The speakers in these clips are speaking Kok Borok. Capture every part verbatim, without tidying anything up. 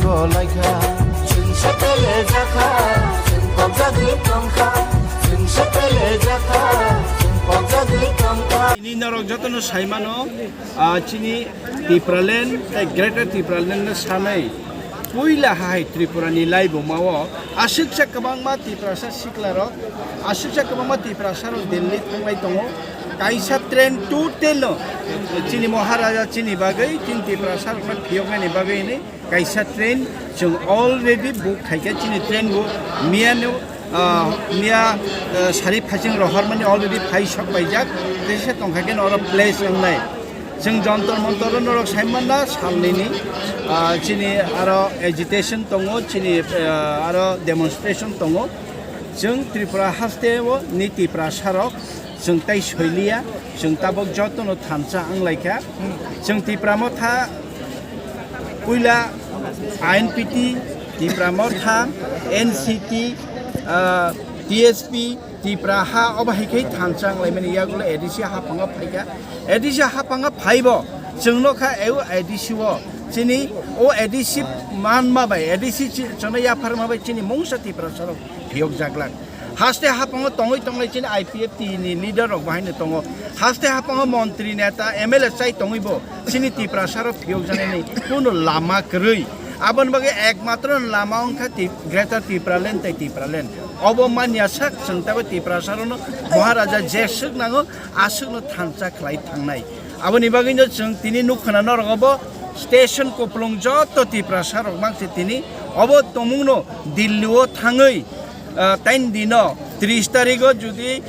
Laikha, chwng sepele jakha, chwng kokjagwi tongkha, chwng sepele jakha, chwng kokjagwi tongkha. Ini norok jotono saimano, ah, chini Tipraland tei Greater Tipraland no sanai. Puila hai Tripura ni laibuma o aswksa kwbangma Tiprasa siklarok, aswksa kwbangma Tiprasa rok Delhi thanglai tongo. Kaisa train total no chini Maharaja chini bagwi, chini Tiprasa rok no phiyoknani bagwi ni kaisa train chwng already book khaikha, chini train bo miyano, ah, miya, ah, sari phaichwng rohormani already phai sok paijak, teisa tongkha khe oro place wngnai. Chwng Jantar Mantar o norok saimanna salnini, ah, chini aro agitation tongo, chini, ah, aro demonstration tongo. Chwng Tripura haste o ni Tiprasa rok chwng tai soiliya, chwng tabok jotono thansa wnglaikha. Chwng Tipra Motha puila I N P T, Tipra Motha, N C T, ah, T S P, Tipra ha obo hai khe thansa wnglaimani yagulo A D C haphango phaikha. A D C haphango phaibo chwng nokha eu A D C o chini o A D C manma bai, A D C chi-, chwngno yapharma bai chini mungsa Tiprasa rok phiyokjaglak. Haste haphango tongwi tongnai chini I P F T ni leader rok bahaino tongo. Haste haphango montri, neta, M L A chai tongwi bo chini Tiprasa rok phiyokjaknani kuno lama kwrwi. Aboni bagwi ekmatro lama wngkha Ti-, Greater Tipraland tei Tipraland. Obo manya sak chwng tabo Tiprasa rokno Maharaja jeswk nango aswkno thansa khlai thangnai. Aboni bagwino chwng tini nukha na norok obo station kupulung joto Tiprasa rok mangse tini obo tongmungno Delhi o thangwi ah, taini dino tris tarigo judi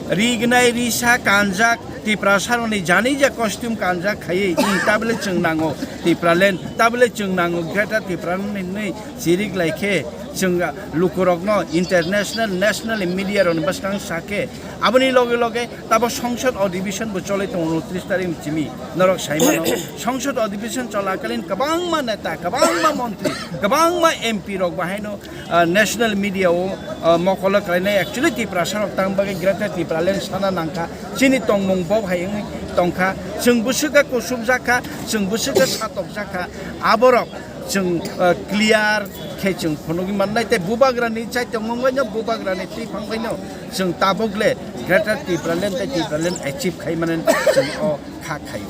rignai risa kanjak Tiprasa rokni jani ja costume kanjak khaiwi, hmm, tabole chwng nango Tipraland, tabole chwng nango Greater Tipraland hinwi chirik lai khe chwng lukurokno international, national media rokni bwskang sa khe aboni loge loge tabo songsod adhibeshon bo cholwi tongo tris tarik ni simi norok saimano. Songsod adhibeshon cholakalin kwbangma neta, kwbangma montri, kwbangma M P rok bahaino ah, national media o, ah, mokolo khlainai. Actually Tiprasa rok tang bagwi Greater Tipraland sana nangkha, chini tongmung bo hai wngwi tongkha, chwng bwswk khe kusupjak kha, chwng bwswk khe satokjak kha, aborok chwng, ah, clear khe chwng phunugwi mannai tei bubagrani chai tongmung baino bubagrani twiphang baino chwng tabuk le Greater Tipraland tei Tipraland achieve khai mani chwng o kha khaio.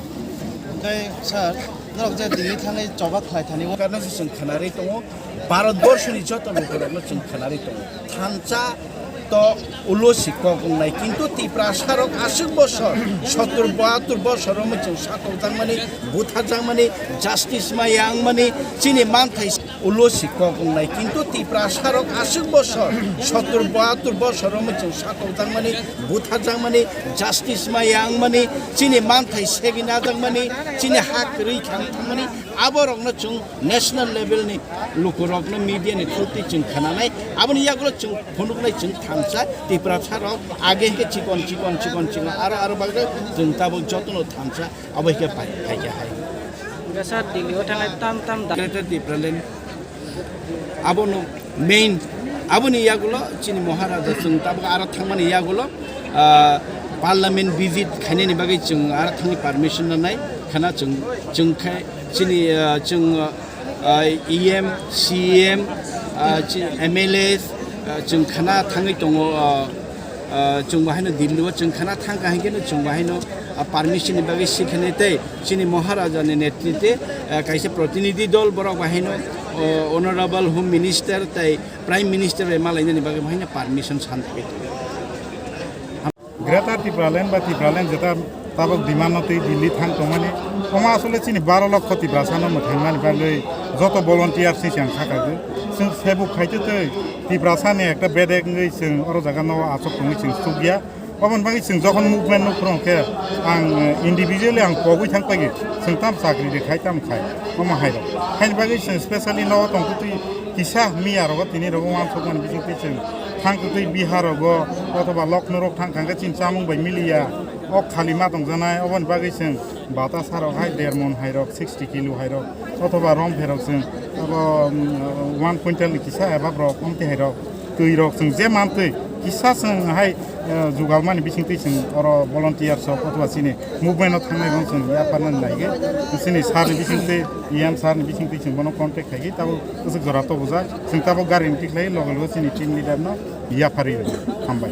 Hwnkhe sir, norok je Delhi thangwi choba khlai thani o karno se chwng khwnarwi tongo, Bharat borshoni joto lukurokno chwng khwnarwi tongo. Thansa to ulo si kok wngnai, kintu Tiprasa rok aswk bosor, sottur bahattur bosor romwi chwng satokjakmani, butharjakmani, justice ma yangmani, chini manthai ulo si kok wngnai, kintu Tiprasa rok aswk bosor, sottur bahattur bosor romwi chwng satokjakmani, butharjakmani, justice ma yangmani, chini manthai segwi najakmani, chini ha kwrwi khang thangmani, aborokno chwng national level ni lukurokno media ni through twi chwng khananai, aboni yagulo chwng phunuknai chwng thansa Tiprasa rok age hwnkhe chikon chikon chikon chikon aro aro bagwi chwng tabuk jotono thansa. Abo hai khe phai, phai khe hai. Hwnkhe sir, Delhi o thanglai tam tam da- Greater Tipraland. Abono main, aboni yagulo chini Maharaja chwng tabuk aro thangmani yagulo, ah, parliament visit khainani bagwi chwng aro thangwi permission nanai khana chwng, chwng khe chini, ah, chwng, ah, E M, C M, ah, chi-, M L As, ah, chwng khana thangwi tongo, ah, ah, chwng bahaino Delhi o chwng khana thang kha hinkhe no chwng bahaino, ah, permission ni bagwi sikhani tei chini Maharaja ni netritwe, ah, kaisa protinidhi dol borok bahaino, oh, Honorable Home Minister tei Prime Minister bai malainani bagwi bahaino permission san thangwi tongo. Greater Tipraland ba Tipraland jeta tabok demand no twi Delhi thang tongmani, omo asole chini baro lokho Tiprasa no mwthangmani bagwi joto volunteer se chang sakha. Chwng sebuk khaitwi twi Tiprasa ni ekta bedek wngwi chwng oro jaga no achuk tongwi chwng sukya. Oboni bagwi chwng jokhon movement no phwrwng khe ang, eh, individually ang kogwi thang pagi chwng tam chakri de khai tam khai omo hai rok. Haini bagwi chwng specially no tong twi kisa miya rogo tini rogo wansuk mani bising twi chwng thang twi Bihar rogo othoba Lucknow rok thang kha khe chini chamung bai miliya. O khali ma tong janai oboni bagwi chwng bata sa rok hai der mon hai rok sixty kilo hai rok. Othoba rom pherok chwng abo, um, one quintal ni kisa ebab rok, omtwi hai rok, twi rok chwng je mantwi kisa chwng hai eh, jugalmani bisingtwi chwng oro volunteers rok othoba chini movement o thangnai rok chwng yapharnani naigwi, chini sir ni bisingtwi, E M sir ni bisingtwi chwng bono contact khaigwi tabuk kwchwk jora tobojak, chwng tabuk gari ni tikhlai loge loge chini team leader no yapharwi rw. Hambai.